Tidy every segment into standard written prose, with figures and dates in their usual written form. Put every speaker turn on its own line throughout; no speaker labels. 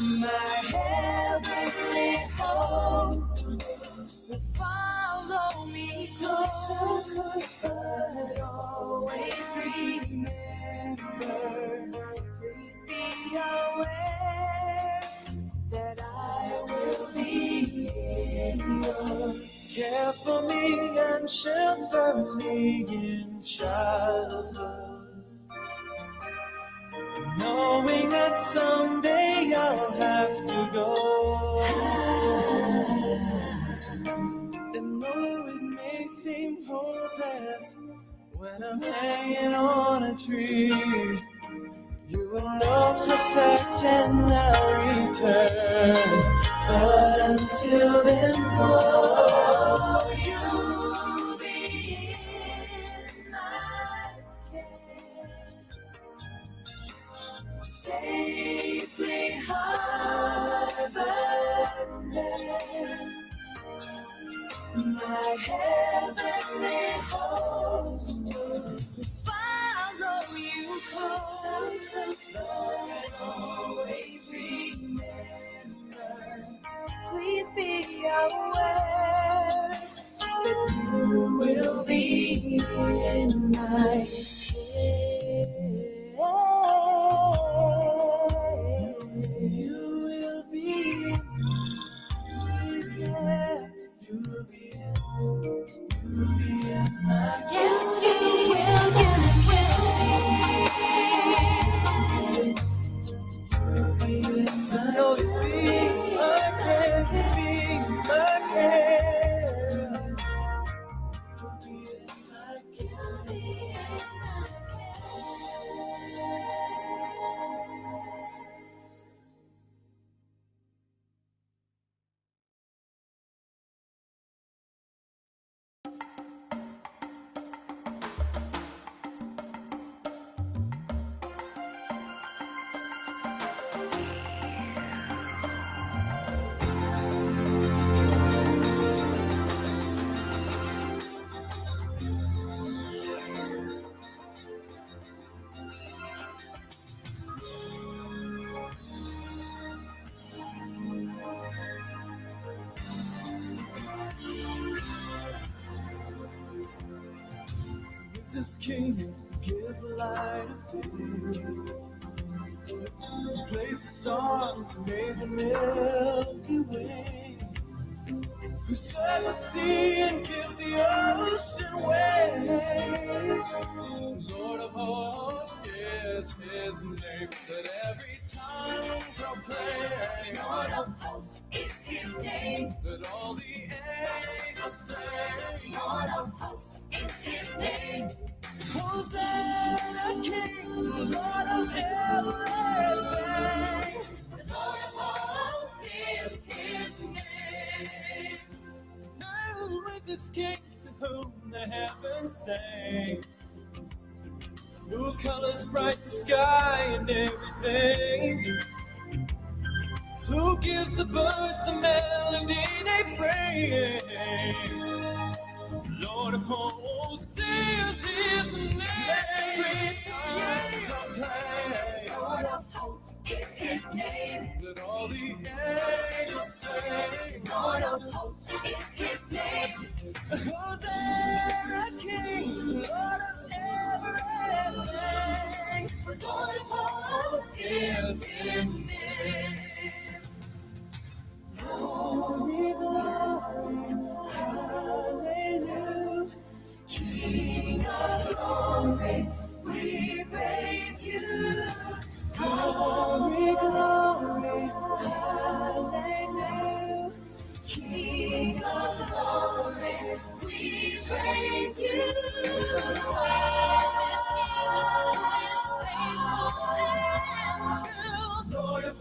My heavenly host will follow me close, but always remember, please be aware that I will be in your
Care for me and shelter me in childhood, knowing that someday I'll have to go. And though it may seem hopeless when I'm hanging on a tree, you will know for certain I'll return. But until then, oh,
You'll be in my care, safely harbored there. My heavenly host will follow you close, but always remember, please be aware that you will be in my care.
You will be in my care. You will be in my
Yes, you will be.
You'll be in my, oh, you'll be in my care. You'll be in my care. You'll be in my care.
You'll be in my care.
Is this King gives the light of day, placed the stars and made the Milky Way, who stirs the sea and gives the ocean waves. Lord of hosts is his name. Let every tongue proclaim.
Lord of hosts is his name.
Let all the angels sing.
Lord of hosts is his name.
Hosanna, King, Lord of everything.
The Lord of hosts is his name.
Who is this King to whom the heavens sing? Who colors bright the sky and everything? Who gives the birds the melody they bring? Lord of hosts is his name. Every tongue proclaim.
Lord of hosts is his name.
Let all the angels sing.
Lord of hosts is his name.
Hosanna, King, Lord of everything.
The Lord of hosts is his name.
Glory, glory, hallelujah.
King of glory, we praise you.
Glory, glory, hallelujah.
King of glory, we praise you. Who is this King who is faithful and true?
Lord of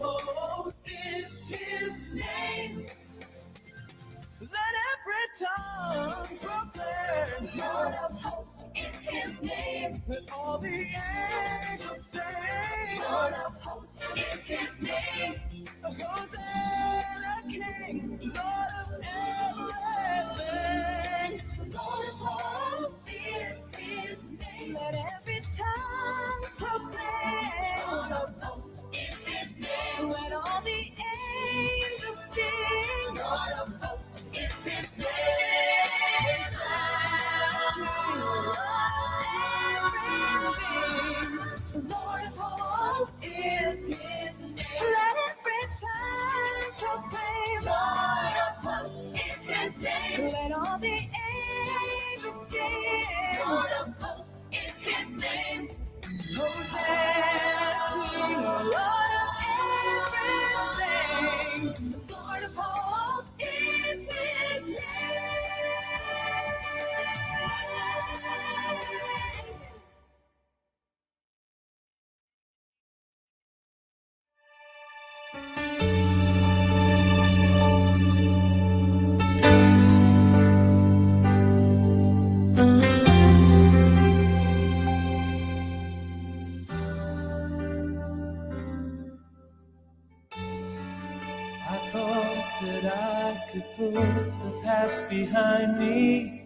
That I could put the past behind me,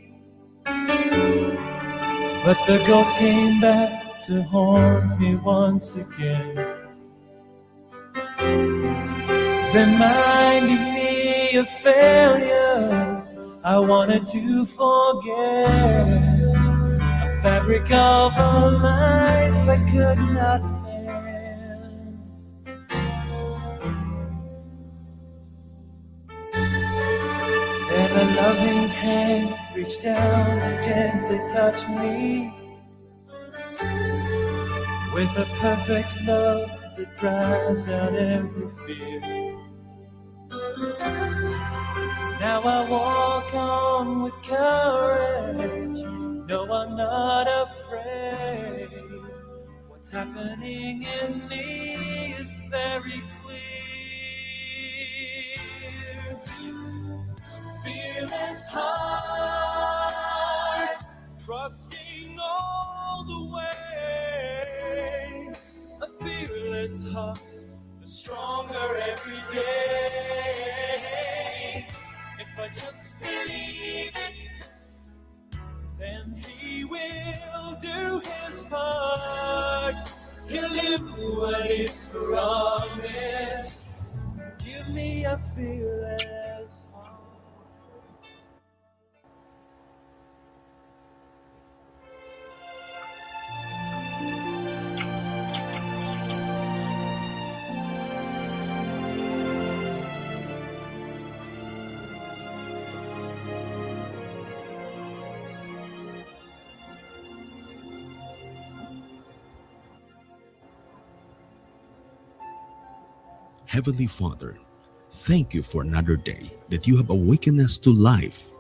but the ghost came back to haunt me once again, reminding me of failures I wanted to forget. A fabric of a life I could not mend. Then a loving hand reached down and gently touched me with a perfect love that drives out every fear. Now I walk on with courage. No, I'm not afraid. What's happening in me is very clear. Fearless heart, trusting all the way. A fearless heart, the stronger every day. If I just believe it, then he will do his part. He'll do what he's promised. Give me a fearless heart.
Heavenly Father, thank you for another day that you have awakened us to life,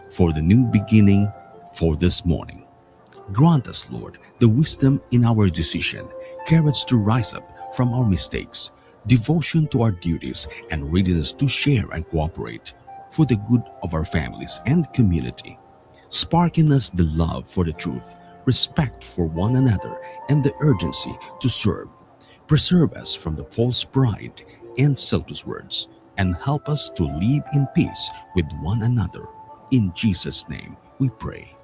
for the new beginning for this morning. Grant us, Lord, the wisdom in our decision, courage to rise up from our mistakes, devotion to our duties, and readiness to share and cooperate for the good of our families and community. Spark in us the love for the truth, respect for one another, and the urgency to serve. Preserve us from the false pride and selfish words, and help us to live in peace with one another. In Jesus' name we pray.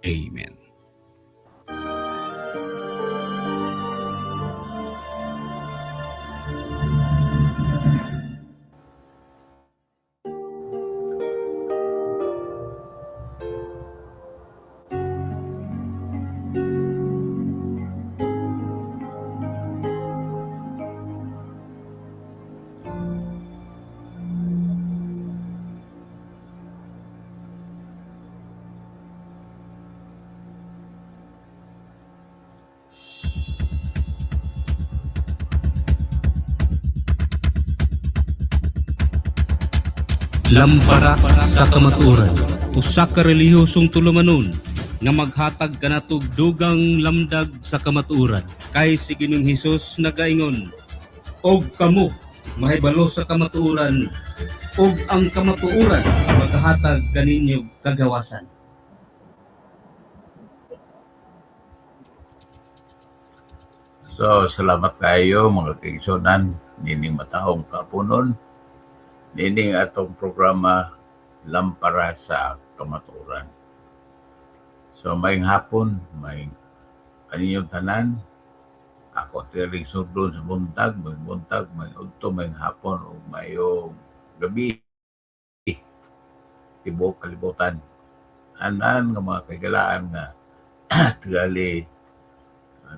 Amen.
Lampara sa kamatuoran. Usa ka relihiyosong tulumanon nga maghatag kanatog dugang lamdag sa kamatuoran. Kay si Ginoong Hesus nagaingon, "Og kamo mahibalo sa kamatuoran, ug ang kamatuoran magahatag kaninyo kagawasan."
So, salamat kayo mga kaigsunan, nining matahong kapunon, nining atong programa Lampara sa Kamatuoran. So, maayong hapon, may kaninyong tanan, ako tiring sudlon sa buntag, may buntag, may udto, may hapon, o mayong gabi, tibuok kalibutan. Anan nga mga kaigalaan nga tingali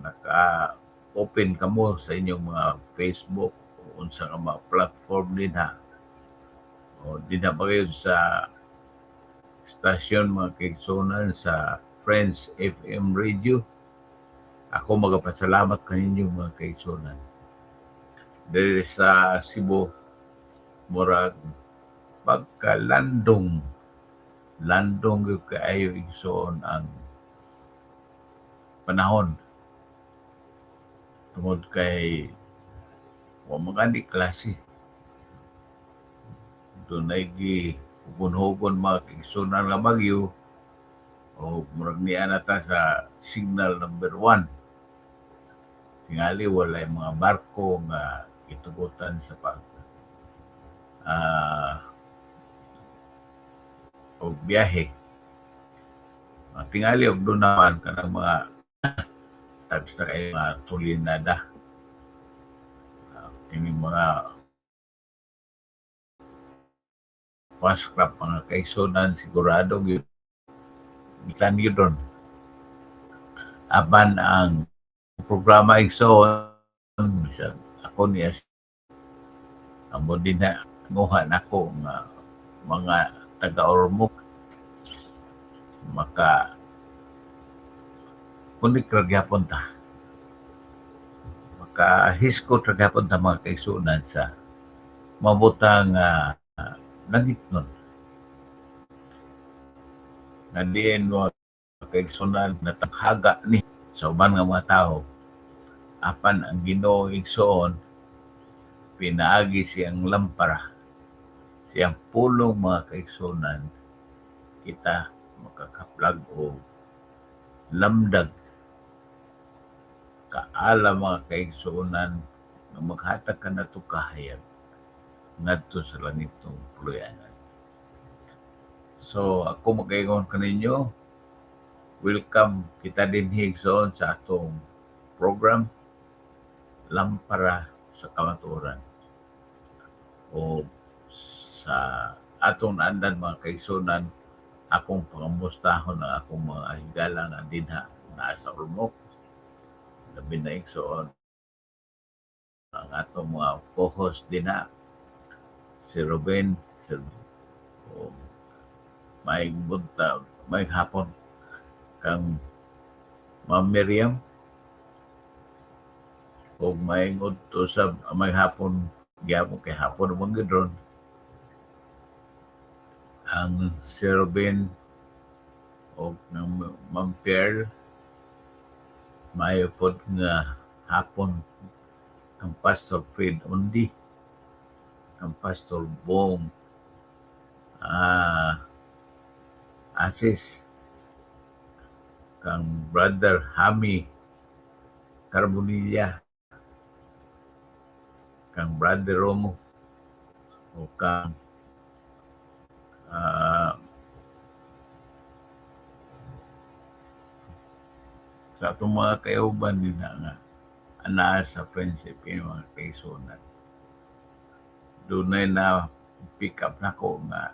naka-open kamo sa inyong mga Facebook o unsa nga mga platform dinha. O dinha ba kayo sa stasyon mga kaigsunan sa Friends FM Radio. Ako magapasalamat kaninyo mga kaigsunan. Diri sa Cebu, murag pagkalandong, landong gyud kaayo igsoon ang panahon. Tungod kay wa man gani klase. Dunay gi hugon-hugon mga kaigsunan nga bagyo o murag niya na ta sa signal number 1. Tingali walay mga barko nga gitugutan sa pag Og biyahe. Tingali og doon naman kanang mga tags na kay mga tulinada. Kining mga waskrap, mga kaigsunan, sigurado gyud gikan gyud ron. Apan ang programa, igsoon, bisan ako niya amo din na nguha nako nga mga taga Ormoc maka connect ra gyapon ta, maka hiskot ra gyapon ta, mga kaigsuonan, sa mabutang langitnon nga diin, mga kaigsuonan, natanghaga ni sa uban nga mga tao. Apan ang Ginoo, igsoon, pinaagi siyang lampara, siyang pulong, mga kaigsuonan, kita makakaplag og lamdag kaala, mga kaigsuonan, nga maghatag kanato kahayag ngadto sa langitnong puloy-anan. So ako makaingon kaninyo, welcome kita dinhi, igsoon, sa atong program Lampara sa Kamatuoran. O sa atong naandan, mga kaigsuonan, akong pangamustahon ang akong mga higala nga dinha naa sa Ormoc. Labi na, igsoon, ang atong mga co-host dinha, si Ruben, si o may bunta, may hapon kang Ma'am Miriam o may udto sa may hapon gyapon kay hapon naman gyud ron ang si Ruben o ng Ma'am Pearl. Maayo pod nga hapon kang Pastor Fred Undi, kang Pastor Bong Asis, kang Brother Hami Carbonilla, kang Brother Romo o kang sa atong mga kauban din na nga anaa sa friendship kay mga kaigsuonan. Dunay na pick up nako nga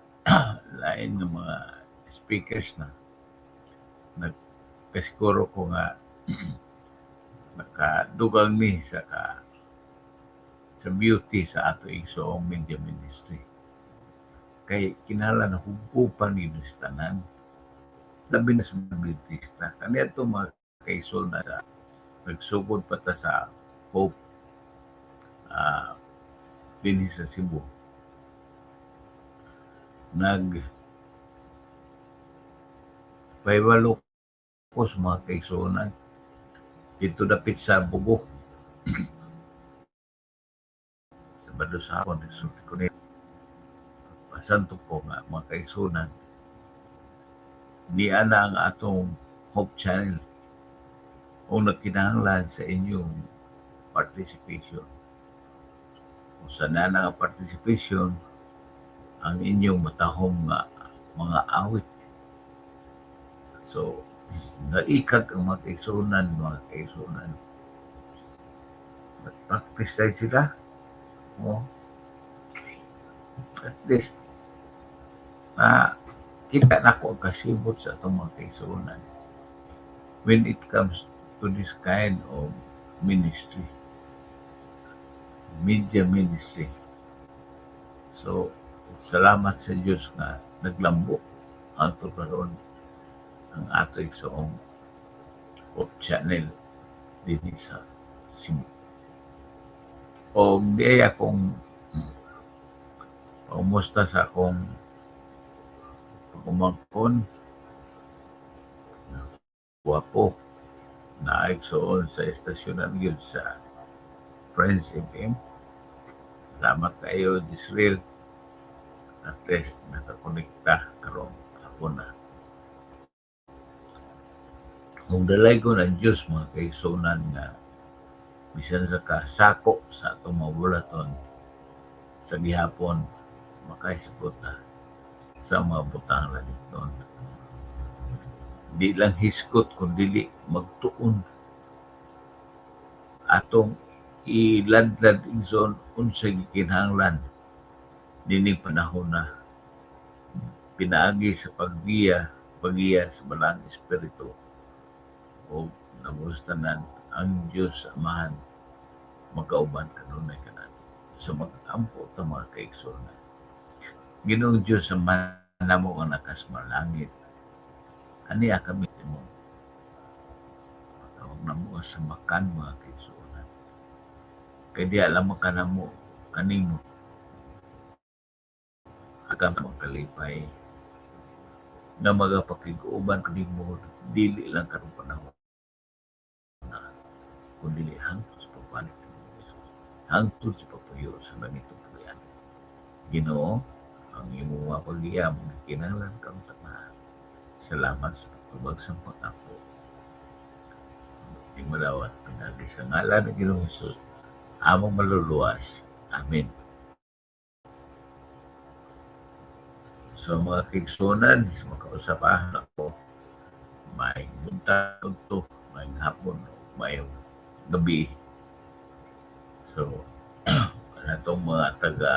lain nga mga speakers na nagkasiguro ko nga nakadugang ni sa ka sa beauty sa ato igsoong media ministry kay kinahanglan hugupan ni sa tanan, labi na sa mga Adventista. Kaniadto, mga kaigsoon, sa nagsugod pa ta sa Hope dinhi sa Cebu, nag pahibalo ko sa mga kaigsuonan dito dapit sa Bugo sa Badosahon. Nagsulti ko ni pasanto ko nga, mga kaigsuonan, niya na ang atong Hope Channel o nagkinahanglan sa inyong participation. Kung sa na nga participation, ang inyong matahom nga mga awit. So, naikag ang mga kaigsuonan, mga kaigsuonan. Nag-practice tayo sila. Oh. At least, na kita na ko ang kasibot sa atong mga kaigsuonan when it comes to this kind of ministry, media ministry. So, salamat sa Diyos nga naglambo ang karon ang ato igsoong Hope Channel dinhi sa Cebu. O di ay akong kumusta sa akong pag-umangkon guwapo na igsoon sa estasyonan gyud sa Friends FM. Salamat kayo, Disrael. At least nakakonekta karong hapon na. Kung dalaygon ang Diyos, mga kaigsuonan, nga bisan sa kasako sa atong mga bulaton sa gihapon makahisgot na. Sa mga butang langitnon. Di lang hisgot kun dili magtuon. Atong iladlad, igsoon, unsay gikinahanglan nining panahon na pinaagi sa paggiya sa Balaang Espiritu o namos tanan ang Dios Amahan magkauban kanunay kanato. So mag-ampo ta, mga kaigsuonan. Ginoong Dios Amahan namo nga nakasamalangit, ania kami imong tawag namo nga samakan, mga kaigsuonan. Kay diha lamang ka namo kanimo akang makalipay nga magapakig-uban kanimo dili lang karong panahon na kundi hangtod sa pagbalik ni Jesus, hangtod sa pagpuyo sa langit ug kaluyan. Ginoo, ang imong mga paggiya mo kinahanglan karong tanan. Salamat sa pagtubag sa pangako. Di malawat pinaagi sa ngalan ng Ginoong Jesus, among maluluwas. Amen. So mga kaigsuonan, sa makausapahan ako, maayong buntag to, maayong hapon, maayong gabi. So, atong mga taga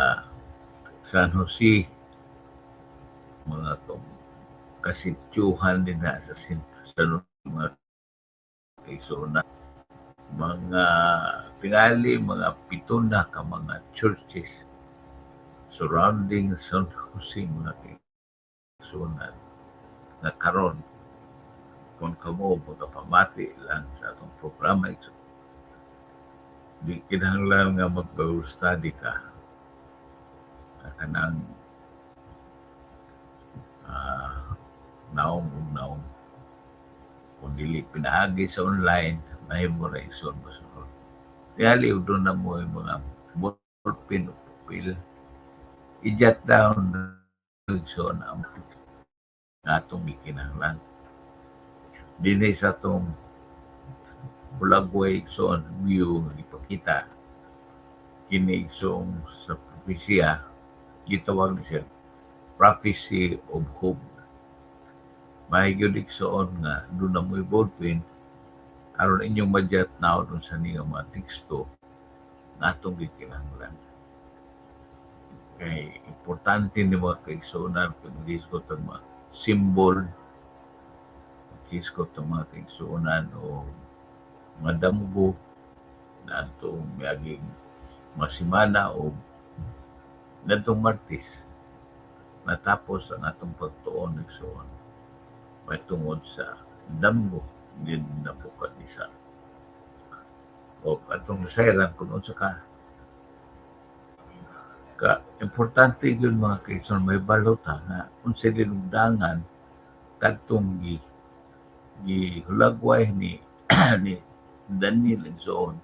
San Jose, mga kasityuhan din na sa San Jose, mga kaigsuonan, mga tingali, mga 7 na ka mga churches surrounding San Jose, mga kaigsuonan, na karon kung kamo magapamati lang sa atong programa, di kinahanglan nga mag-Bible study ka kanang naong ug naong. Kung dili pinaagi sa online, mahimo ra, igsoon, mosunod. Tingali og doon na mo yung mga ballpen o papel, i-jot down, igsoon, ang atong gikinahanglan dinhi sa atong Hulagway, igsoon, view nga gipakita kini, igsoon, sa propesya. Gitawag ni siya Prophecy of Hope. Maayo gyud, igsoon, nga doon na mo'y ballpen aron inyong ma-jot down unsa ni nga mga teksto nga atong gikinahanglan, kay importante ni, mga kaigsuonan, kung maghisgot ang mga symbol, maghisgot ang mga kaigsuonan o mga damgo na atong miaging mga semana o ngadtong Martes natapos ang atong pagtuon, igsoon, may tungod sa damgo ni Nebuchadnezzar o atong nasayran kung unsa ka ka importante yun, mga kaigsoon, may balota nga unsay dinugdangan kadtong gihulagway ni Daniel, igsoon,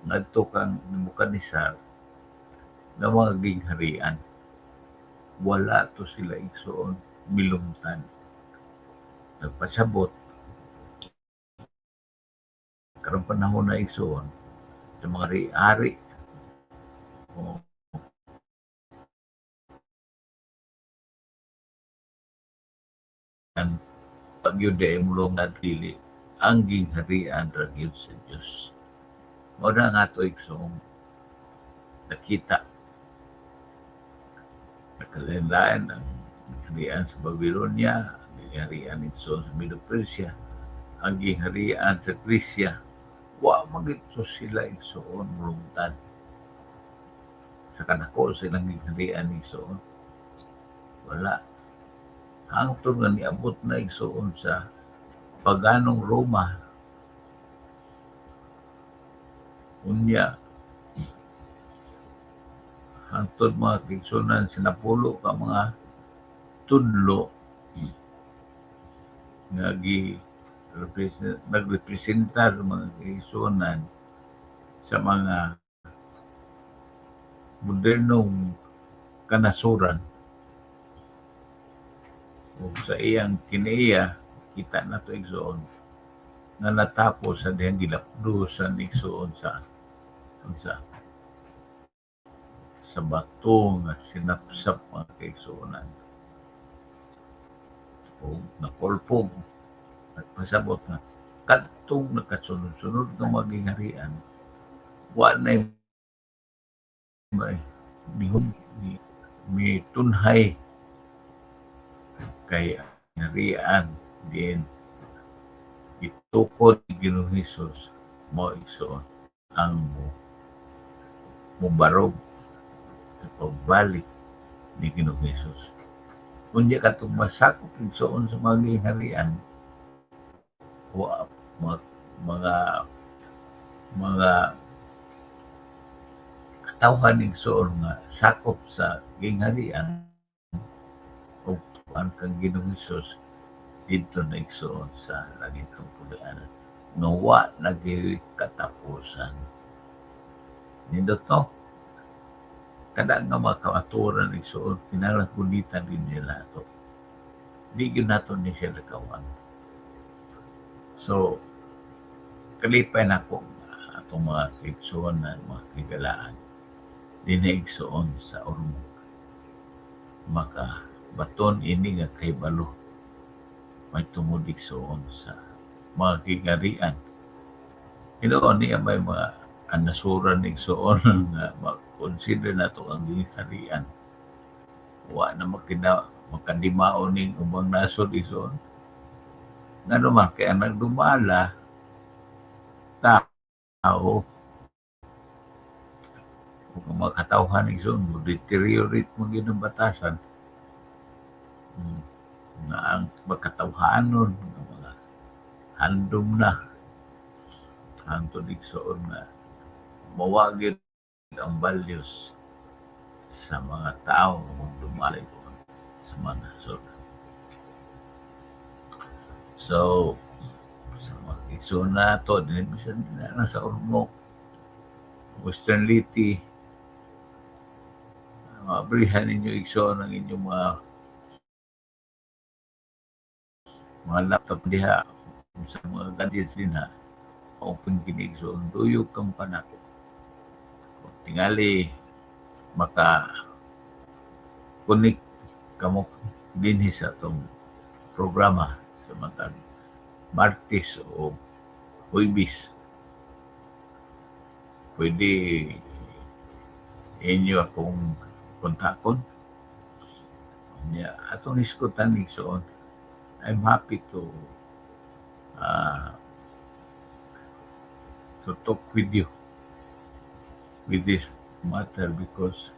ngadto kang Nebuchadnezzar nga mga gingharian. Wala to sila, igsoon, milumtan. Nagpasabot karong panahon na, igsoon, sa mga ari o ang pagyud ay mulong dili ang gingharian ra gyud sa Dios. Mao na nga ato, igsoon, nakita nakalain ang gingharian sa Babylonia, ang gingharian, igsoon, sa Medo-Persia, ang gingharian sa Gresya. Wa man gyud to sila, igsoon, mulungtad sa kanako sa ilang gingharian, igsoon. Wala, hangtod nga niabot na, igsoon, sa paganong Roma. Unya hangtod, mga kaigsuonan, sa napulo ka mga tudlo nga gi nagrepresentar, mga kaigsuonan, sa mga modernong kanasuran ug sa iyang kinaiya kita nato, igsoon, nga natapos sa dihang gilapdusan, igsoon, sa bato nga sinapsap, mga kaigsuonan. O nakulpog at pasabot nga kadtong nakasunod-sunod nga mga gingharian wa na may mihum mi, mitunhay kay harian din itukod ni Ginoong Hesus mo, igsoon, ang mubarog sa pagbalik ni Ginoong Hesus. Unya katong masakop, igsoon, sa mga gingharian wa mga katawhan, igsoon, nga sakop sa gingharian ug ang kang Ginoong Hesus didto na, igsoon, sa langitong puluy-anan nga wa na katapusan. Nindot, no? Kada nga mga kamatuoran, igsoon, kinahanglan gunitan din nila ato. Di gyud nato ni siya lakawan. So, kalipay nako atong mga kaigsoon na mga kahigalaan dinhi, igsoon, sa Ormoc maka baton ini nga kahibalo may tungod, igsoon, sa mga gingharian. Hinuon niya may mga kanasuran, igsoon, nga ma-consider nato ang gingharian. Wa na makina makadimao ning ubang nasod, igsoon. Ngano man kay ang nagdumala tao ug ang mga katawhan, igsoon, mo deteriorate mo gyud ang batasan. Nga ang makatawhanon nga mga handom na hangtod, igsoon, nga mawa gyud ang values sa mga tao nga magdumala sa mga nasod. So, sa mga igsoon nato dinhi bisan na sa Ormoc, Western Leyte, maabrihan ninyo, igsoon, ang inyong mga laptop diha sa mga gadgets dinha. Open kini, igsoon, duyog kang panako. Kung tingali maka connect kamo dinhi sa atong programa sa matag Martes o Huwebes, pwede inyo akong kontakon. Nya atong hisgutan, igsoon. I'm happy to talk with you with this matter because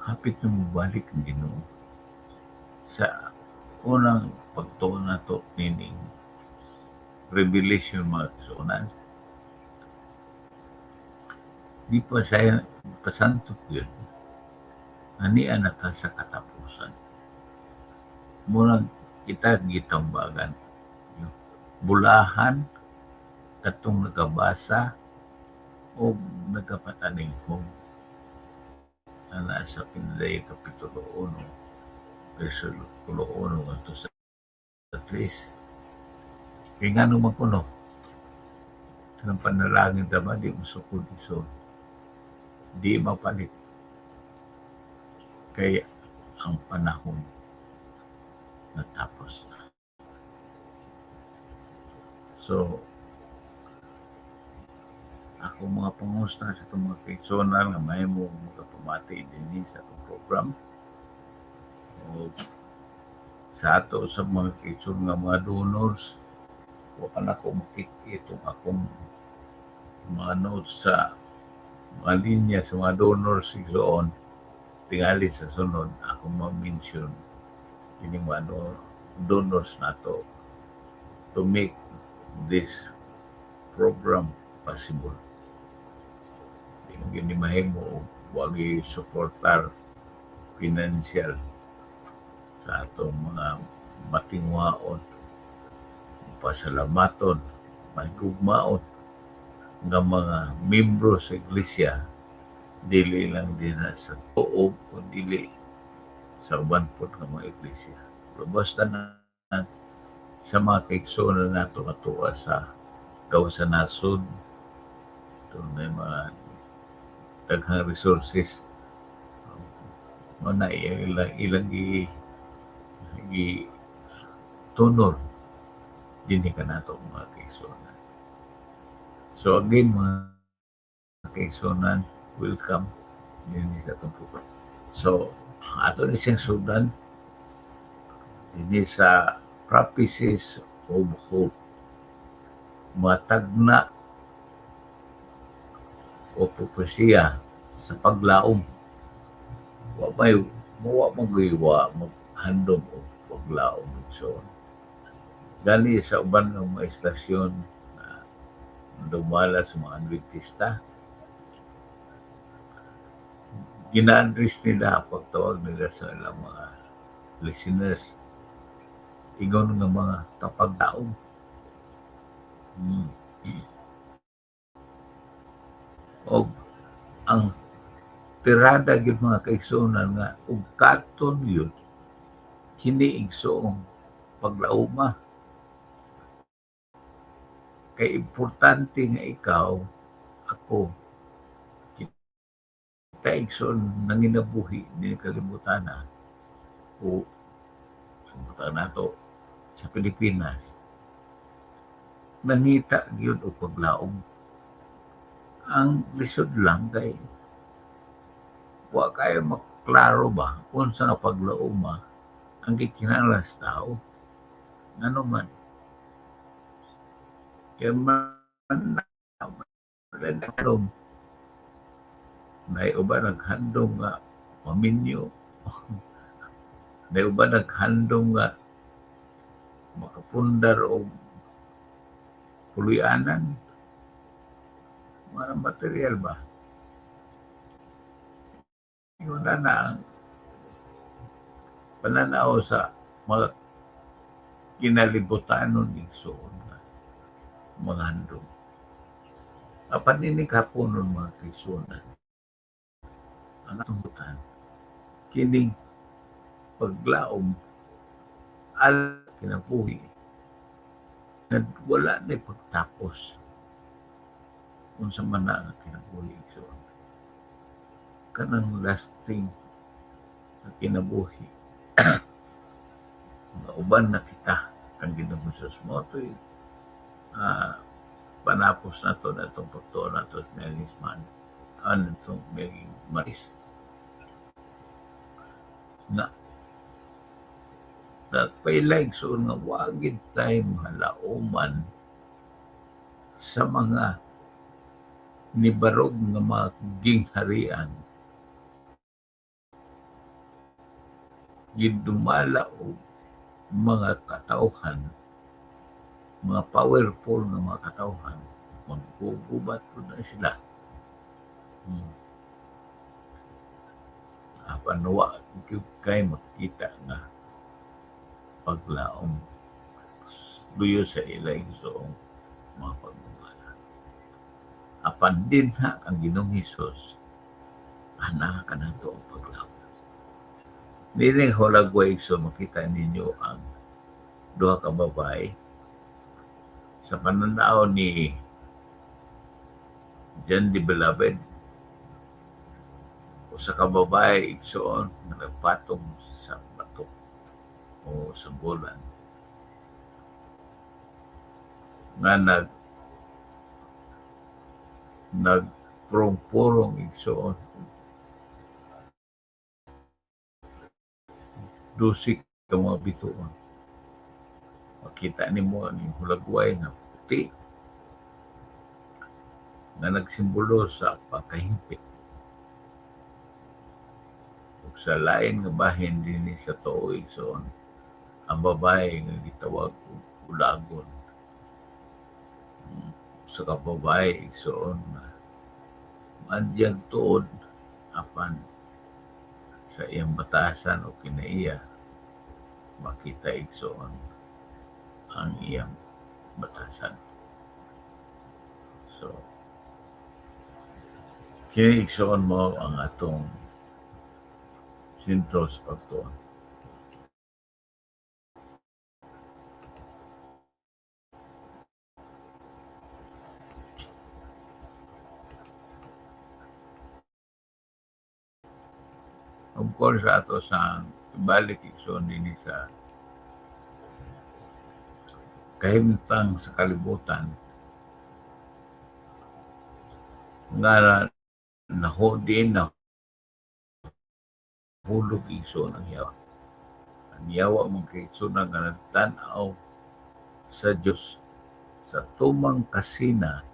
hapit na mobalik ang Ginoo. Sa unang pagtuon nato nining revelation, mga kasuonan, di pa saya pasantot yun ania na ta sa katapusan. Murag kita gitambagan bulahan katong nagabasa o nagapataninghog ana sa Pinaday Kapitulo 1 versikulo 1 ngadto sa 3. Kay ngano man kuno ang panalangin ta ba di mosukod, igsoon, di mapalit kay ang panahon natapos na. So, ako mga pangusta sa itong mga kaigsuonan nga mahimo makapamati dinhi sa atong program o sa ato sa mga kaigsoon nga mga donors. Wa pa nako makita itong akong mga notes sa mga linya sa mga donors, igsoon. Tingali sa sunod akong ma-mention kining mga donors nato to make this program possible. Di mo gyud ni mahimo og wa suportar financial sa atong mga matingwaon, pasalamaton, mahigugmaon nga mga membro sa iglesia, dili lang dinha sa tuo kun dili sa uban pod nga mga iglesia. Pero basta na sa mga kaigsuonan nato atua sa gawas sa nasod, may mga daghang resources mo na ilang ilang gi gi Tunol dinhi kanato, mga kaigsuonan. So again, mga kaigsuonan, welcome dinhi sa atong program. So ato ni siyang sundan dinhi sa Prophecies of Hope, matagna o propesiya sa paglaom. Wa may wa magywa maghandom og paglaom, igsoon. Gani sa uban ng mga istasyon na dumala sa mga Adventista, gina-address nila pagtawag nila sa ilang mga listeners, ingon nga mga kapaglaom. Og ang tirada gyud, mga kaigsuonan, nga ug katon yun kini, igsoong, paglaoma kay importante nga ikaw, ako, kita, igsoon, nanginabuhi dinhi kalibutan o kalibutan nato sa Pilipinas, nangita gyud og paglaom. Ang lisod lang kay wa kayo maklaro ba unsa nga paglaoma ang gikinahanglan sa tao, ngano man kay man naghandom, nay uban naghandom nga maminyo, nay uban naghandom nga makapundar og puloy-anan, mga material ba. Yun na na ang pananaw sa mga kinalibutanon, igsoon, nga mga handom. Apan ini kapunon, mga kaigsuonan, ang atong butan kining paglaom al kinabuhi nga wala na pagtapos, unsa man na ang kinabuhi, igsoon, kanang lasting na kinabuhi nga uban na kita ang Ginoong Jesus mo to'y panapos nato na itong pagtuo nato sa miaging man ano itong miaging Martes nga nagpailay, igsoon, nga wa gyud tay malauman sa mga nibarog nga mga gingharian, gidumala og mga katawhan, mga powerful nga mga katawhan, maggugubat pud na sila. Apan wa gyud kay makita nga paglaom luyo sa ila, igsoong, mga pagdumala. Apan dinha ang Ginoong Hesus, ana kanato ang paglaom. Nining hulagway, so makita ninyo ang duha ka babae. Sa pananaw ni John the Beloved, usa ka babae, igsoon, nga nagpatong sa bato o sa bulan nga nagpurong-purong, igsoon, 12 ka mga bituon. Makita nimo ang iyong hulagway nga puti nga nagsimbolo sa pagkahimpit. Ug sa lain nga bahin dinhi sa tuo, igsoon, ang babae nga gitawag og ulagon. Usa ka babae, igsoon, nga maadyang tuod apan sa iyang batasan o kinaiya makita, igsoon, ang iyang batasan. So, kini, igsoon, mo ang atong sentro sa pagtuon. Of course, ato sa ibalik, igsoon, dinhi sa Kahimtang sa kalibutan nga nahodi na hulog, igsoon, ang yawa. Ang yawa, mga kaigsunan, nga nagtan-aw sa Diyos sa tumang kasina,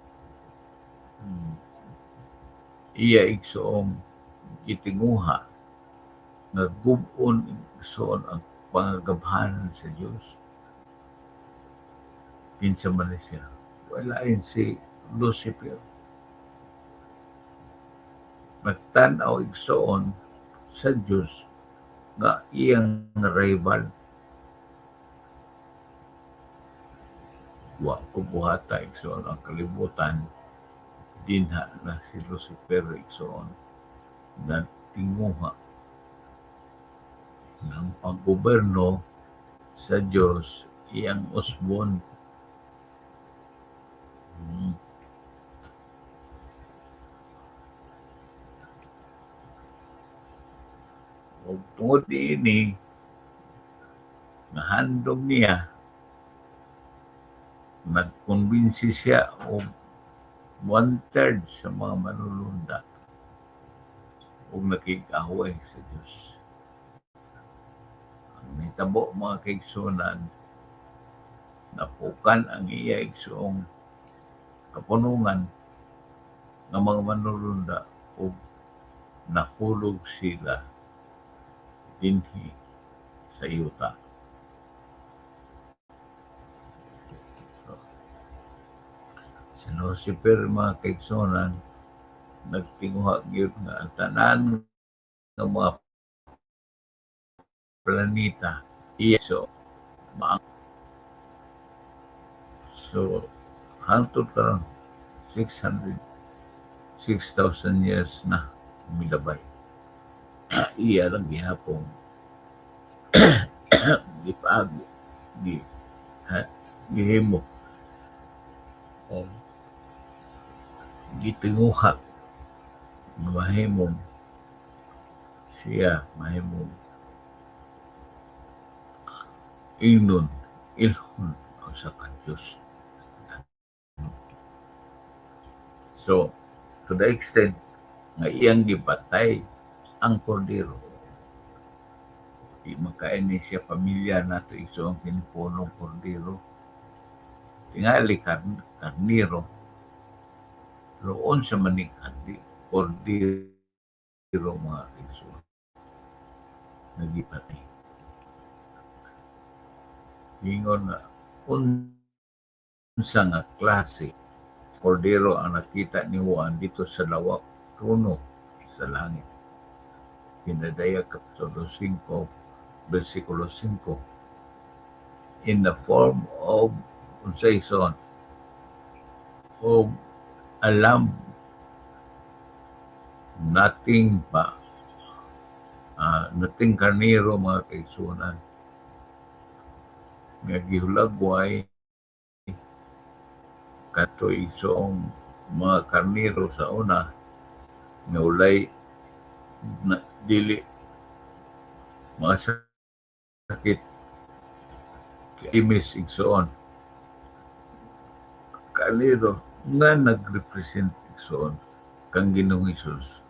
iya igsoong gitinguha nga gub-on, igsoon, ang pangagabhanan sa Diyos. Kinsa man ni siya? Wala si Lucifer. Nagtan-aw, igsoon, sa Diyos nga iyang rival. Wa ko buhata, igsoon, ang kalibutan dinha na si Lucifer, igsoon, nagtinguha ng paggoberno sa Diyos iyang usbon. Ug tungod niini nga handom niya, nagkumbinsi siya og one-third sa mga manulunda ug nakig-away sa Diyos. Ang nahitabo, mga kaigsunan, napukan ang iya, igsoong, kapunungan ng mga manulunda ug nahulog sila dinhi sa yuta. So, si Lucifer, mga kaigsunan, nagtinguha gyud nga ang tanan ng mga planeta iya. So hangtod karon 600 6,000 years na milabay, iya lang gihapon gipaagi gi ha, gihimo o gitinguha nga mahimong siya mahimong ingnon ilhon sa ka Diyos. So to the extent nga iyang gipatay ang kordero. Di makain ni siya pamilya nato, igsoon, kini punong kordero. Tingali karniro. Pero unsa man ni kordero, mga igsoon, nga gipatay? Ingon nga unsa nga klase kordero ang nakita ni Juan dito sa lawak trono sa langit? Pinadayag Kapitulo 5 versikulo 5, in the form of unsay son of a lamb, nothing pa nothing karniro, mga kaigsunan, nga gihulagway kato igsoong mga karniro sa una nga walay na, dili mga sakit imis, igsoon, karniro nga nagrepresent, igsoon, kang Ginoong Hesus.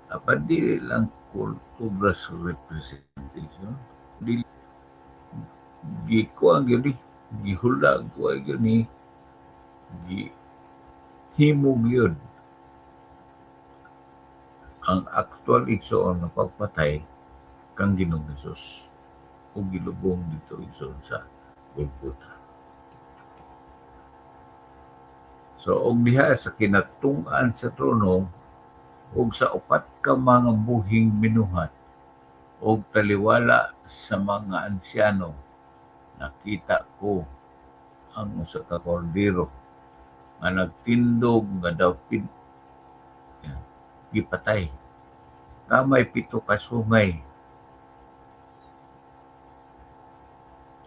Apan dili lang kubras representation, dili gikuan gyud ni, gihulagway gyud ni, gihimo gyud ang actual, igsoon, nga pagpatay kang Ginoong Hesus ug gilubong dito, igsoon, sa Golgotha. So og diha sa kinatung-an sa trono ug sa upat ka mga buhing binuhat ug taliwala sa mga ansyano, nakita ko ang usa ka kordero nga nagtindog nga daw gipatay, nga may pito ka sungay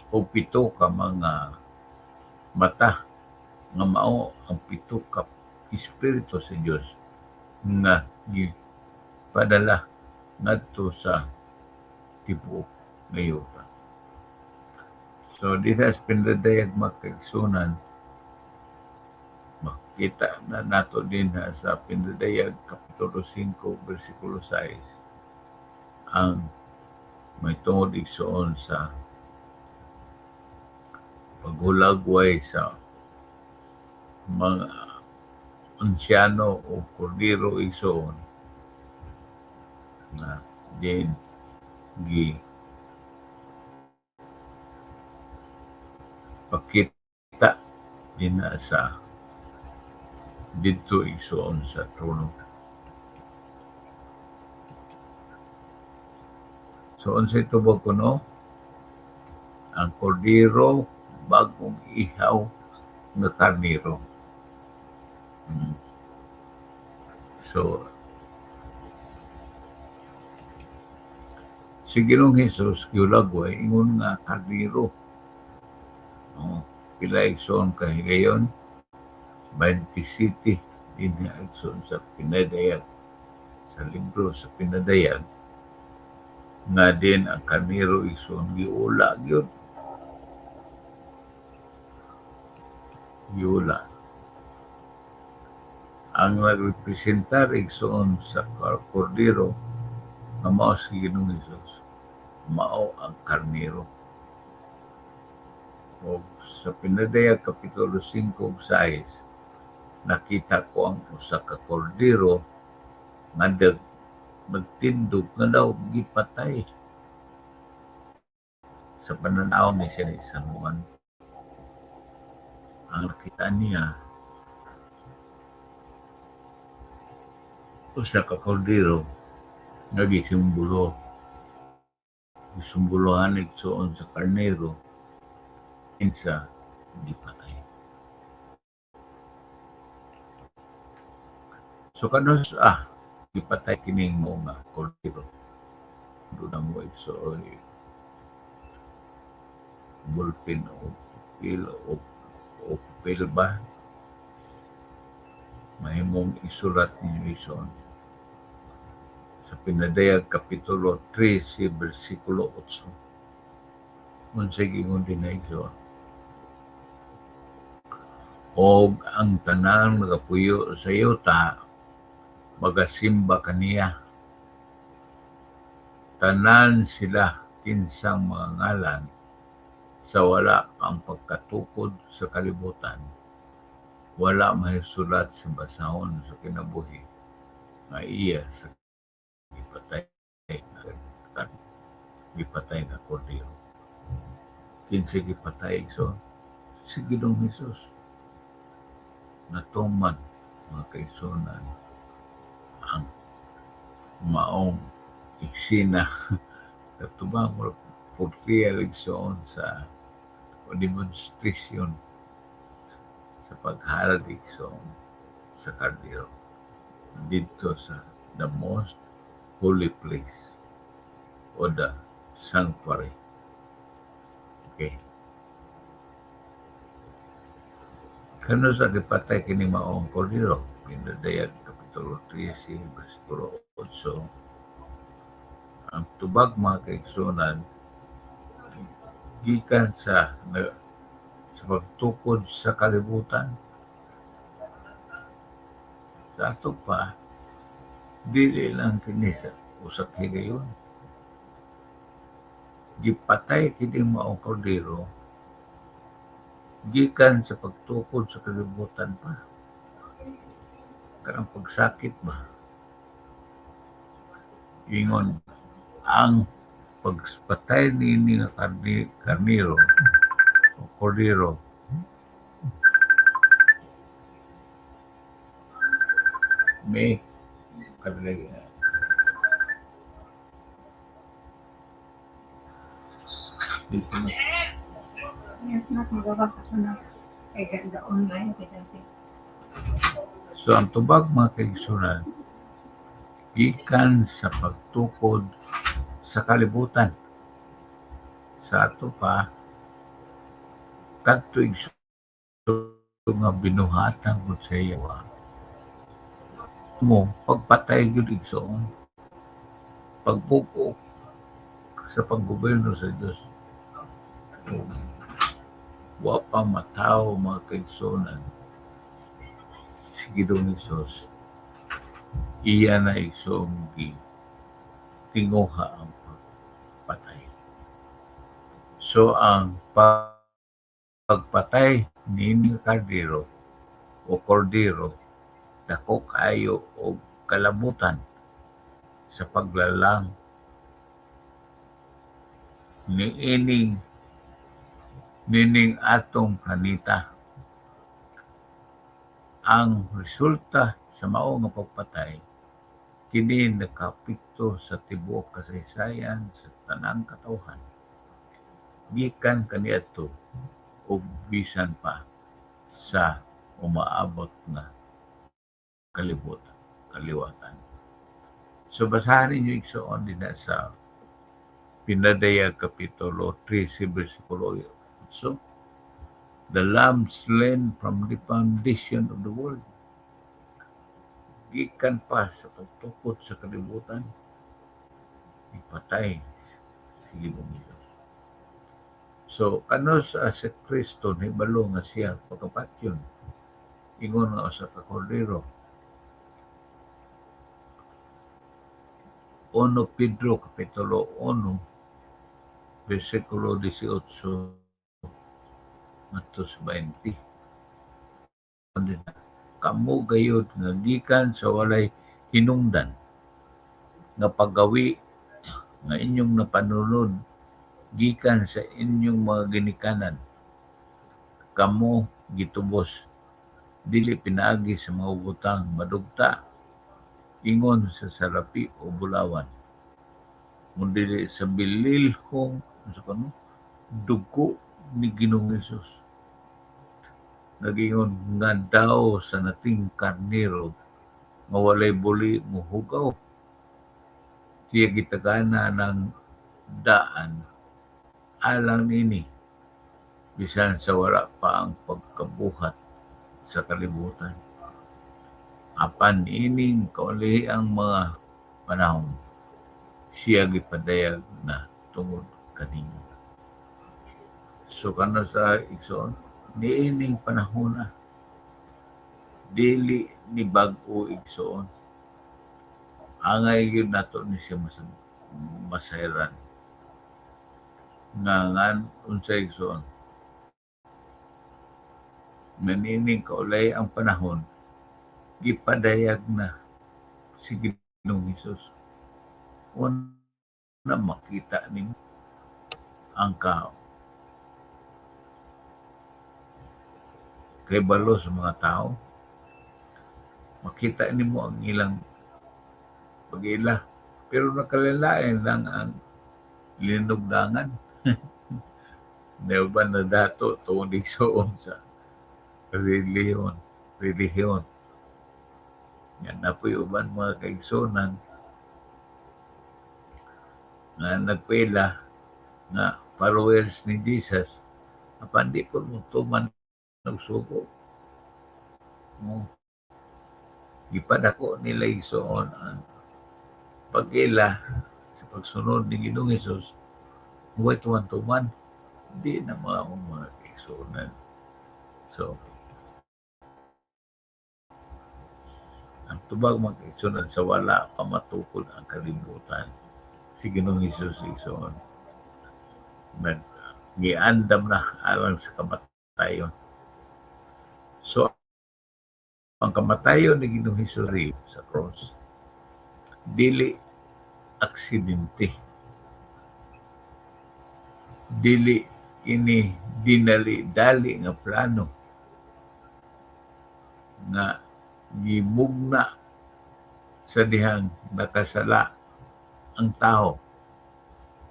o pito ka mga mata, nga mao ang pito ka espiritu sa Dios nga gipadala ngadto sa tibuok nga yuta. So dinha sa Pinadayag, mga kaigsuonan, makita na nato dinha sa Pinadayag Kapitulo 5 versikulo 6 ang may tungod, igsoon, sa paghulagway sa mga ansyano o kordero, igsoon, na din gi pakita dinha sa didto, igsoon, sa trono. So unsay tubag kuno? Ang kordero, bagong ihaw nga karnero. So si Ginoong Hesus gihulagway ingon nga karnero. Oh, pila, igsoon, ka higayon? 27 dinha, igsoon, sa Pinadayag, sa libro sa Pinadayag, nga din ang karnero, igsoon, giula gyud, giula. Ang nagrepresentar, igsoon, sa kordero nga mao si Ginoong Hesus, mao ang karnero. Og sa Pinadayag Kapitulo 5 ug 6, nakita ko ang usa ka kordero nga nagtindog nga daw gipatay. Sa pananaw ni siya ni San Juan, ang nakita niya, usa ka kordero nga gisimbolo, gisimbolohan, igsoon, sa karnero kinsa gipatay. So kanus gipatay kining mao nga kordero? Doon na mo, igsoon, ballpen o papel o papel ba, mahimong isulat ninyo, igsoon, sa Pinadayag Kapitulo 13 versikulo 8. Unsay giingon dinha, igsoon? Og ang tanang nagapuyo sa yuta magasimba kaniya, tanan sila kinsang mga ngalan sa wala ang pagkatukod sa kalibutan wala mahisulat sa basahon sa kinabuhi nga iya sa gipatay nga kordero. Kinsa gipatay, igsoon? Si Ginoong Hesus. Natuman, mga kaigsuonan, ang maong eksena katubang murag portrayal, igsoon, sa o demonstration sa paghalad, igsoon, sa kardero didto sa the most holy place o the sanctuary. Okay. Kanus-a gipatay kini maong kordero? Pinadayag Kapitulo 13, versikulo 8. Ang tubag, mga kaigsuonan, gikan sa pagtukod sa kalibutan. Sa ato pa, dili lang kini sa usa ka higayon. Gipatay kini maong kordero gikan sa pagtukod sa kalibutan pa. Kanang pagsakit ba? Ingon ang pagpatay niini nga karnero o kordero may karne. Dito na.
Yes, nak, magawas ako na. Kay ganda online si dati.
So ang tubag, mga kaigsuonan, gikan sa pagtukod sa kalibutan. Sa ato pa, kadto, igsoon, nga binuhatan pud sa iya mo pagpatay gyud, igsoon, pagbuko sa paggobyerno sa Dios. Wa pa matawo, mga kaigsuonan, si Ginoong Hesus, iya na, igsoon, gi tinguha ang pagpatay. So ang pagpatay niini nga kardero o kordero dako kaayo og kalabutan sa paglalang niining nining atong planeta. Ang resulta sa mao nga pagpatay kini nakaapekto sa tibuok kasaysayan sa tanang katawhan gikan kaniadto ug bisan pa sa umaabot nga kalibutan kaliwatan. So basahan ninyo, igsoon, dinha sa Pinadayag Kapitulo 13 versikulo 8. The Lamb slain from the foundation of the world. Gikan pa sa pagtukod sa kalibutan, ipatay si Ginoong Hesus. So, kanus-a si Kristo nahibalo nga siya pagkapatyon ingon nga usa ka kordero? 1 Pedro Kapitulo 1 versikulo 18 ngadto sa 20. Kamo gayud nga gikan sa walay hinungdan nga paggawi nga inyong napanunod gikan sa inyong mga ginikanan, kamo gitubos dili pinaagi sa mga butang madugta ingon sa salapi o bulawan, kundili sa bililhong, unsa kano, dugo ni Ginoong Hesus, nagingon nga daw sa nating karnero nga walay buli mohugaw. Siya gitagana ng daan alang nini bisan sa wala pa ang pagkabuhat sa kalibutan. Apan ining kaulihang mga panahon siya gipadayag na tungod kaninyo. So kanus-a, igsoon, niining panahon na, dili ni bag-o, igsoon. Angay gyud nato ni siya masayran nga ngan unsa, igsoon, nga niining kaulay ang panahon gipadayag na si Ginoong Hesus. Una makita nimo ang ka kahibalo sa mga tao, makita nimo ang ilang pag-ila, pero nakalilain lang ang linugdangan. Nauban na dato tungod, igsoon, sa relihiyon. Yan na po'y uban, mga kaigsunan, nga nagpila nga followers ni Jesus apan di po mo tuman og sugo mo. Gipadako nila, igsoon, ang pag-ila sa pagsunod ni Ginoong Hesus, way tuman-tuman. Di na mga kaigsuonan. So ang tubag, mga kaigsuonan, sa wala pa matukod ang kalibutan, si Ginoong Hesus, igsoon, nag giandam na alang sa kamatayon. So ang kamatayon ni Ginoong Hesus sa cross dili aksidente, dili ini dinali-dali nga plano nga gimugna sa dihang nakasala ang tao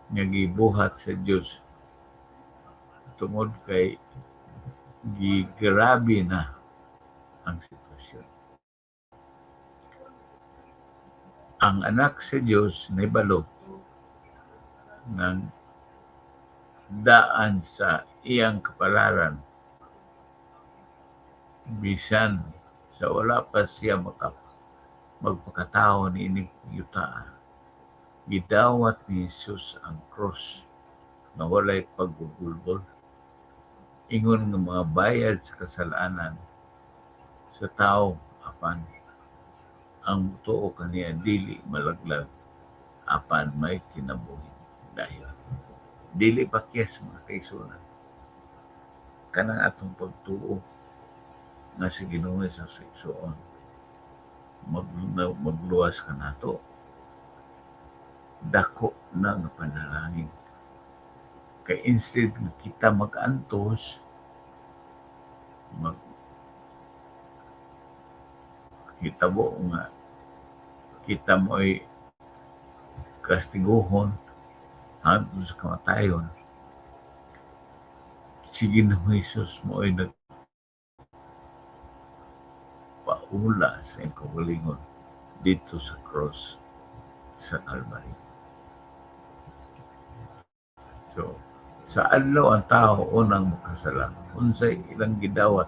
nga gibuhat sa Dios tungod kay gigrabe na ang sitwasyon. Ang anak sa Dios nahibalo ng daan sa iyang kapalaran bisan sa wala pa siya magpakatao niining yuta. Gidawat ni Jesus ang cross nga walay paggugulbol. Ingon nga mga bayad sa kasalanan sa tao, apan ang mutuo kaniya dili malaglag apan may kinabuhi dayon. Dili pakyas, mga kaigsuonan, kanang atong pagtuo nga si Ginoo Jesus igsoon magluwas kanato, dako na nga panalangin kay instead nga kita mag-antos, mag hitabo nga kita mo'y kastiguhon hangtod sa kamatayon, si Ginoong Hesus mo'y nagpaula sa iyang kaugalingon didto sa cross sa Calvary. So, sa adlaw ang tao unang makasala, unsay ilang gidawat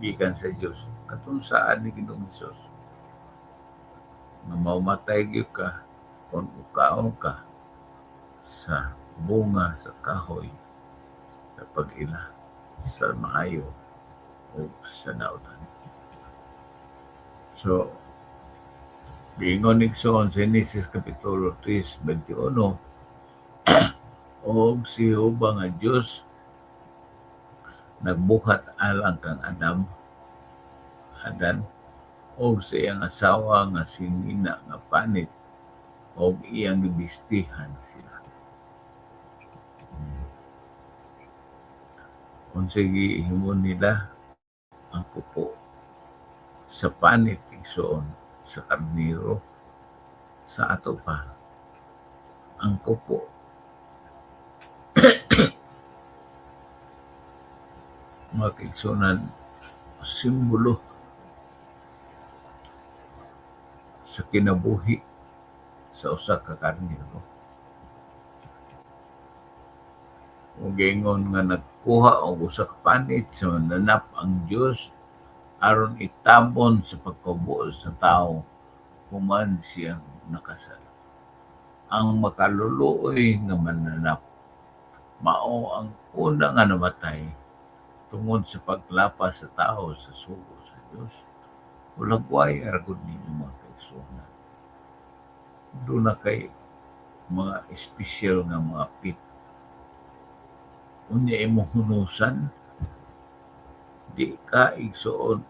gikan sa Dios? Katong saad ni Ginoong Hesus nga mamatay gyud ka kung ukaon ka sa bunga sa kahoy sa pag-ila sa maayo o sa dautan. So, giingon igsoon sa Genesis Kapitulo 3:21, og si Jehova nga Dios nagbuhat alang kang Adan og sa iyang asawa nga sinina nga panit og iyang gibistihan sila. Unsay gihimo nila? Ang kupo sa panit, igsoon, sa karnero sa ato pa. Ang kupo, mga kaigsuonan, simbolo sa kinabuhi sa usa ka karnero. Ug giingon nga nagkuha og usa ka panit sa mananap ang Dios aron itabon sa pagkabuot sa tawo human siya nakasala. Ang makaluluoy nga mananap mao ang una nga namatay tungod sa paglapas sa tao sa sugo sa Dios. Hulagway ra gud ninyo, mga kaigsuonan. Duna kay mga espesyal nga mga pit. Unya imong hunusan, di ka, igsoon,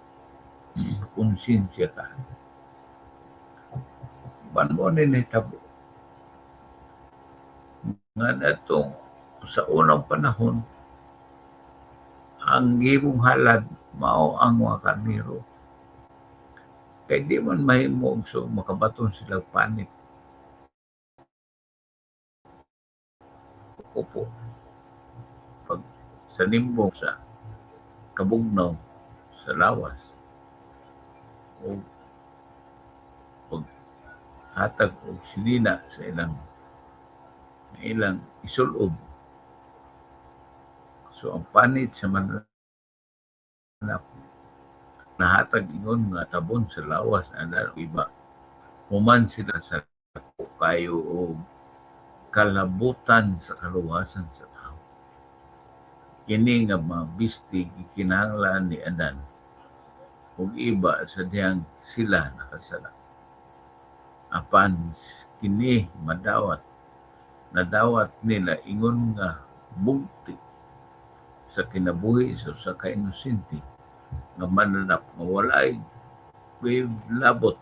konsensya ka. Ban mo ni nahitabo nga natong sa unang panahon ang gihimong halad mao ang mga karnero kay di man mahimo, so makabaton sila panit, kupo pag sa nimbong sa kabugnaw sa lawas o pag hatag og sinina sa ilang isulob. So ang panit sa mananap nahatag ingon nga tabon sa lawas ana iba human sila sa kayo o kalabutan sa kaluwasan sa tao. Kini nga mga bisti gikinahanglan ni Adan ug iba sa dihang sila nakasala. Apan kini madawat nadawat nila ingon nga bugti sa kinabuhi sa usa ka inosente nga mananap nga walay labot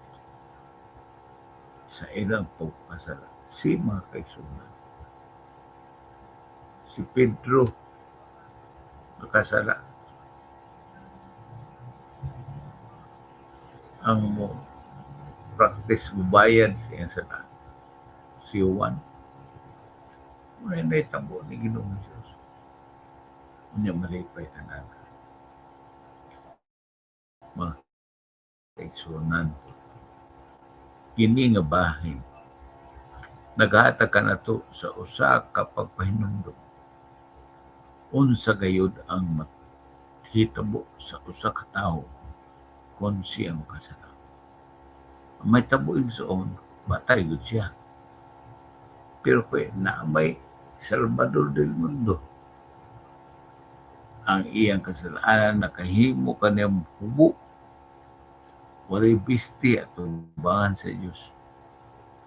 sa ilang pagpasala. Si mga kaigsuonan, si Pedro nakasala. Ang mo practice mubayad sa iyang sala, si Juan. Muna nahitabo ni Ginoong Hesus. Unya malipay tanan. Mga kaigsuonan, kini nga bahin naghatag kanato sa usa ka pagpahinumdom unsa gayud ang mahitabo sa usa ka tawo kon siya makasala. Ang mahitabo, igsoon, matay gud siya. Pero kay naa may Salvador del mundo. Ang iyang kasalanan nakahimo kaniyang hubo. Walay bisti atubangan sa Dios.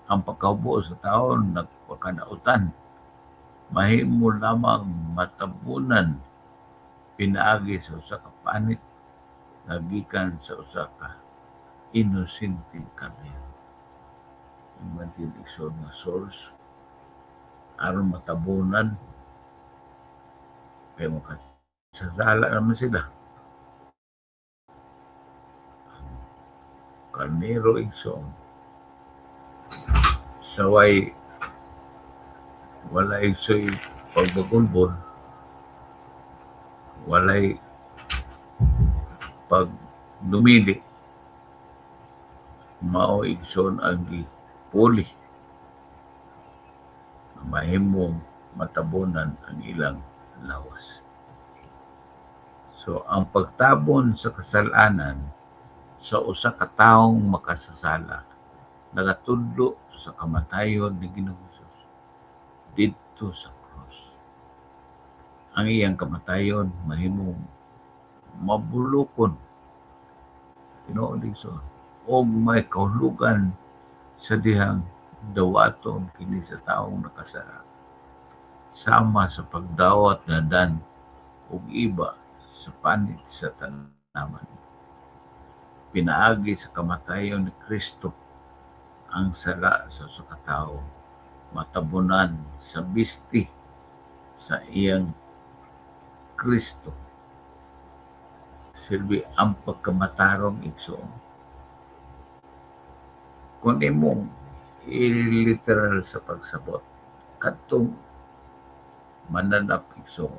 Ang pagkahubo sa tao nagpakanautan, mahimo lamang matabunan pinaagi sa usa ka panit nga gikan sa usa ka inosenteng karnero. Imagine, igsoon, nga source aron matabunan kay makasasala naman sila. Ang karnero, igsoon, saway wala, igsoy, pagbagulbol, walay pagdumili, mao, igsoon, ang gipuli mahimong matabunan ang ilang lawas. So ang pagtabon sa kasalanan sa usa ka taong makasasala nagatudlo sa kamatayon ni Ginoong Hesus didto sa cross. Ang iyang kamatayon mahimong mabulukon, tinuod, igsoon, og may kahulugan sa dihang dawaton kini sa taong nakasala sama sa pagdawat nga dan og iba sa panit sa tanaman. Pinaagi sa kamatayon ni Kristo, ang sala sa usa ka tawo matabunan sa bisti sa iyang Kristo. Silbi ang pagkamatarong, igsoon. Kung imong i-literal sa pagsabot, kadtong mananap, igsoon,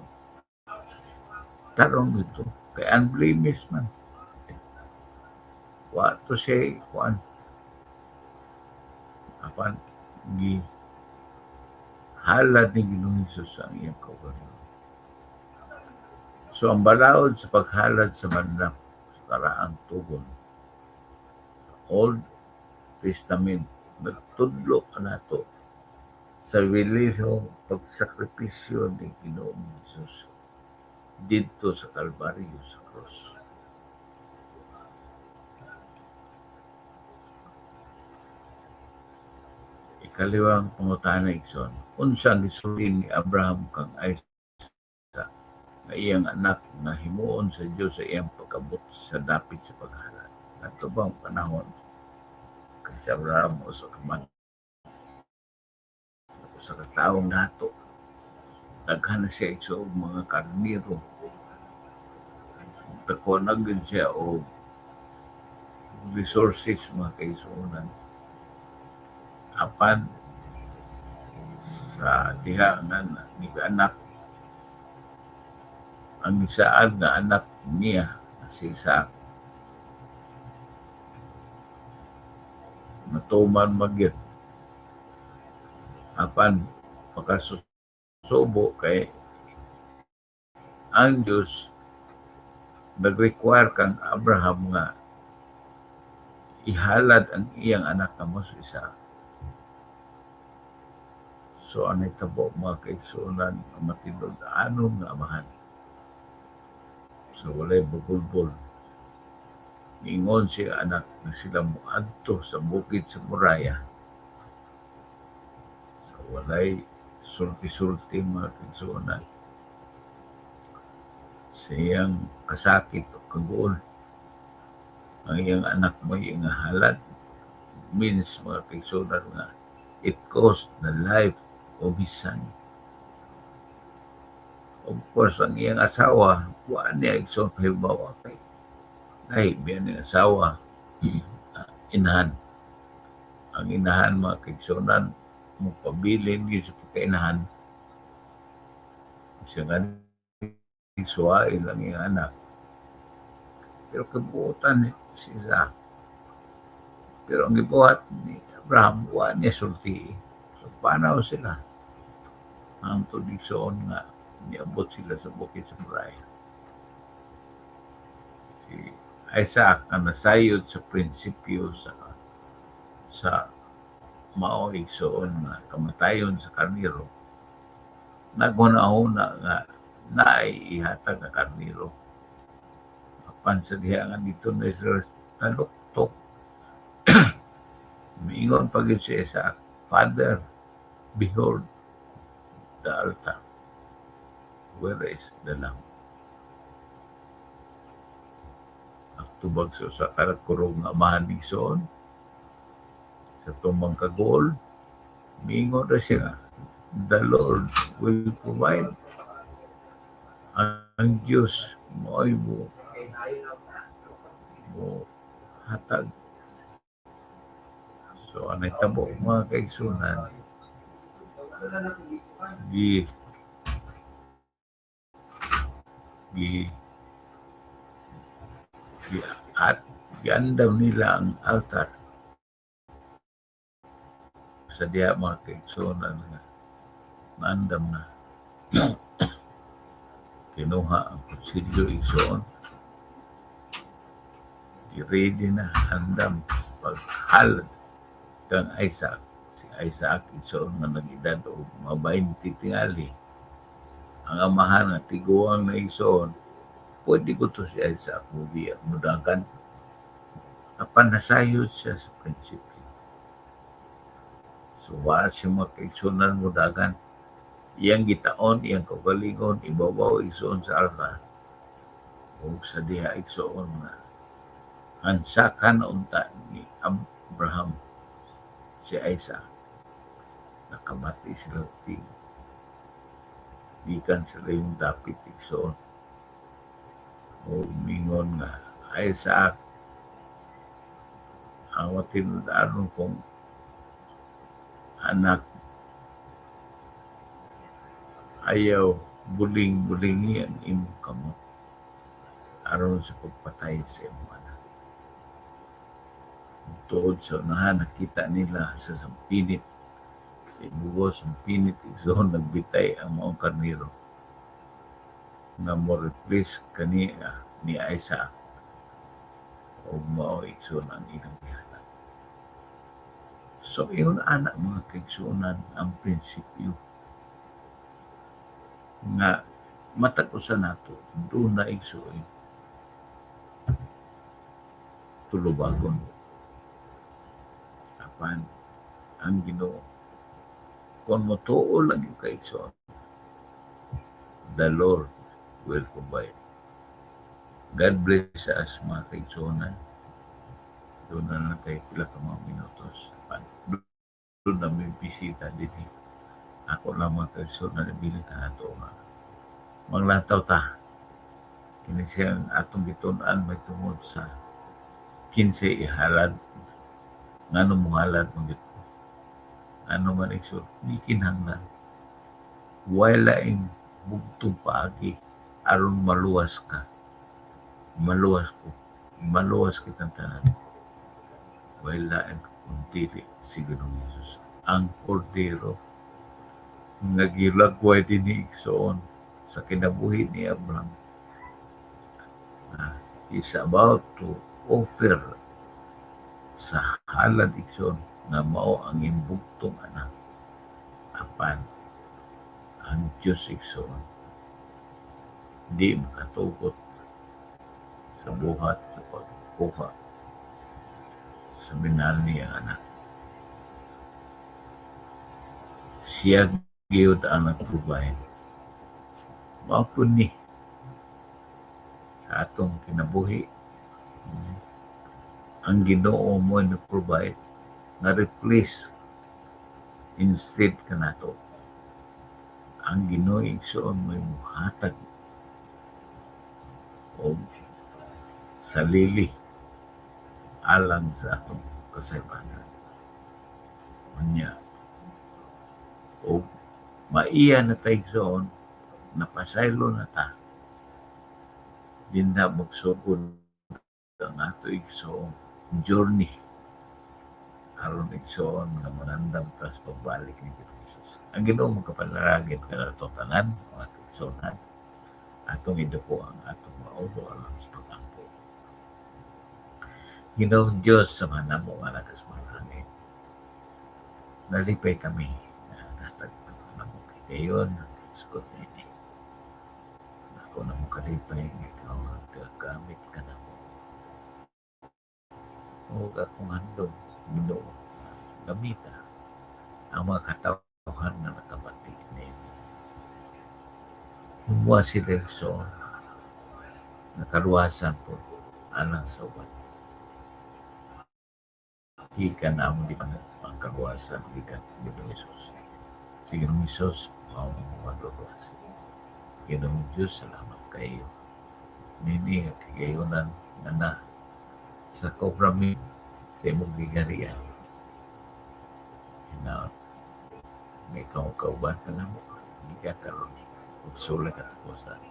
tarong ito kay unblemished man. Wa to siya kuan, apan gi halad ni Ginoong Hesus ang iyang kaugalingon. So ang balaod sa paghalad sa mananap sa karaang tugon, Old Testament, nagtudlo kanato sa relihiyong pagsakripisyo ni Ginoong Hesus didto sa Kalbaryo, sa cross. Ikaliwang pangutana, igsoon. Unsa ang gisulti ni Abraham kang Isaac nga iyang anak nga himuon sa Dios sa iyang pag-abot sa dapit sa paghalad? Adto bang panahon kay si Abraham usa ka man usa ka taong dato. Daghan na siya, igsoon, og mga karnero. Dako na gyud siya og resources, mga kaigsuonan. Apan sa diha nga anak, ang gisaad nga anak niya, si Isaac, natuman magyud, apan makasusubo kay ang Diyos nag-require kang Abraham nga ihalad ang iyang anak nga mo si Isaac. So ang nahitabo, mga kaigsuonan, ang matinud-anon nga amahan. So walay bagulbol. Niingon siya anak na sila moadto sa bukid sa Moriah. So walay sulti-sulti, mga kaigsuonan. Sa iyang kasakit o kaguol, ang iyang anak mo iyang halad means, mga kaigsuonan, nga it cost the life of his son. Of course, ang iyang asawa, wa niya, igsoon, pahibawa kay lahi biya ning asawa, inahan. Ang inahan, mga kaigsuonan, mo pabilin gyud sa pagkainahan. Siya nga suwail ang iyang anak. Pero kabuotan si Isaac. Pero ang gibuhat ni Abraham, wa niya sulti. So, panaw sila. Hangtod, igsoon, nga niabot sila sa bukid sa Moriah. Si Isaac nga nasayod sa prinsipyo sa mao, igsoon, nga kamatayon sa karnero, naghuna-huna nga Naay ihatag nga karniro. Apan sa diha nga dito na sila taluktok, miingon pa gyud si Isaac, "Father, behold the altar. Where is the lamb?" Ang tubag sa usa ka kurog nga amahan, igsoon, sa tumang kaguol, miingon ra siya nga, "The Lord will provide." Ang Diyos mo'y mo hatag. So, ang nahitabo, mga kaigsunan, gi gi gi at giandam nila ang altar. Sa diha, mga kaigsunan, nga naandam na, kinuha ang kutsilyo, igsoon, i-ready na, andam paghalad kang Isaac. Si Isaac, igsoon, nga nag-edad og mga 20 tingali. Ang amahan nga tiguang na, igsoon, pwede ko to si Isaac mubiya, mudagan, apan nasayod siya sa prinsipyo. So wala siya, mga kaigsunan, mudagan. Iyang gitaon iyang kaugalingon ibabaw, igsoon, sa altar. Ug sa diha, igsoon, nga hansakan unta ni Abraham si Isaac, nakamati sila ting gikan sa iyong dapit, igsoon, o mingon nga, "Isaac, ang matinud-anon kong anak, ayaw buling-bulingi ang imong kamot aron sa pagpatay sa imong anak." Tuod sa unahan, nakita nila sa sampinit, sa ibubo sampinit, igsoon, nagbitay ang maong karniro nga mo replace kani ni Isaac, ug mao, igsoon, ang ilang gihalad. So ingon ana, mga kaigsuonan, ang prinsipyo nga matag usa nato duna, igsoon, tulubagon, apan ang Ginoo, kung motuo lang gyud ka, igsoon, the Lord will provide. God bless us, mga kaigsuonan. Duna na tayo pila ka mga minutos. Doon na may bisita din. Ako lang, mga kaigsuonan, nabilin ka ato nga manglantaw ta. Kini siyang atong gitun-an may tungod sa kinsay ihalad, ngano mohalad man gyud, ano man, igsoon, di kinahanglan. Way laing bugtong paagi aron maluwas ka, maluwas ko, maluwas kitang tanan. Way lain kung dili si Ginoong Jesus, ang Kordero nga gilagway dinhi, igsoon, sa kinabuhi ni Abraham. Is about to offer sa halad, igsoon, nga mao ang imbugtong anak, apan ang Diyos, igsoon, di makatugot sa buhat sa pagkuha sa minahal niyang anak. Siya gyud ang nag-provide. Mao pud ni sa atong kinabuhi. Ang Ginoo mo nag-provide nga replace instead kanato. Ang Ginoo, igsoon, mo muhatag og salili alang sa atong kasaypanan. Unya, og maiya na ta, igsoon, napasaylo na ta, dinha magsugod ang ato, igsoon, journey aron, igsoon, nga mangandam ta sa pagbalik ni Jesus. Ang Ginoo magkapanalangin kanato tanan, mga kaigsuonan. Atong iduko ang atong mga ulo alang sa pag-ampo. Ginoong Diyos sa mga namo nga nasa langit, nalipay kami na natagpuan namo kayon, isgot ini. Dako na mo kalipay nga ikaw nagagamit ka na mo. O akong handom, Ginoo, gamita ang mga katawhan nga nakabati nimo. Humuha sila, igsoon, nakaluwasan po alang sa uban. Gikan na amo di ang kaluwasan gikan Ginoong Hesus. Si Ginoong Hesus mao ang magluluwas. Ginoong Diyos, salamat kayo. Nini nga kagayunan nga na sa kauprami sa imong gigarian. Hinaot nga ikaw kauban ka namo gikan karon ug sulay katapusan.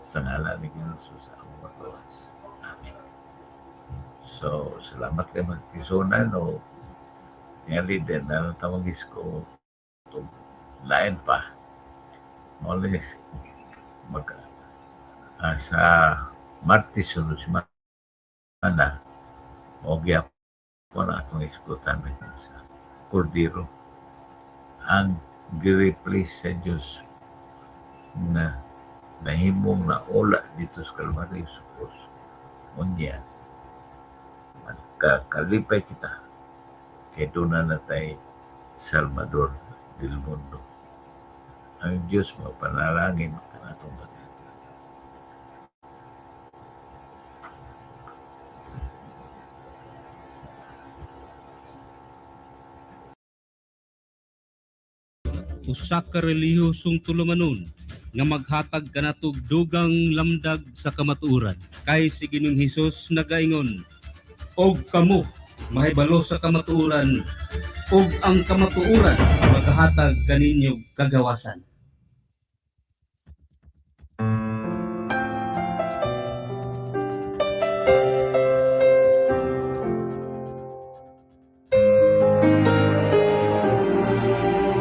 Sa ngalan ni Ginoong Jesus ang magluwas. Amen. So, salamat kay mga kaigsuonan o tingali din na tawag ko lain pa. Maulis mag sa Martes sunod semana o gyapon atong isgutan sa Kordero ang gi-replace sa Diyos na nahimong naula dito sa Kalbaryo sa krus. Unya, magkakalipay kita kay doon na tay Salvador del mundo. Ang Diyos mapanalangin kanatong tanan.
Usa ka relihiyosong tulumanon nga maghatag kanatog dugang lamdag sa kamatuoran. Kay si Ginoong Hesus nagaingon, "Og kamo mahibalo sa kamatuoran, ug ang kamatuoran magahatag kaninyo kagawasan."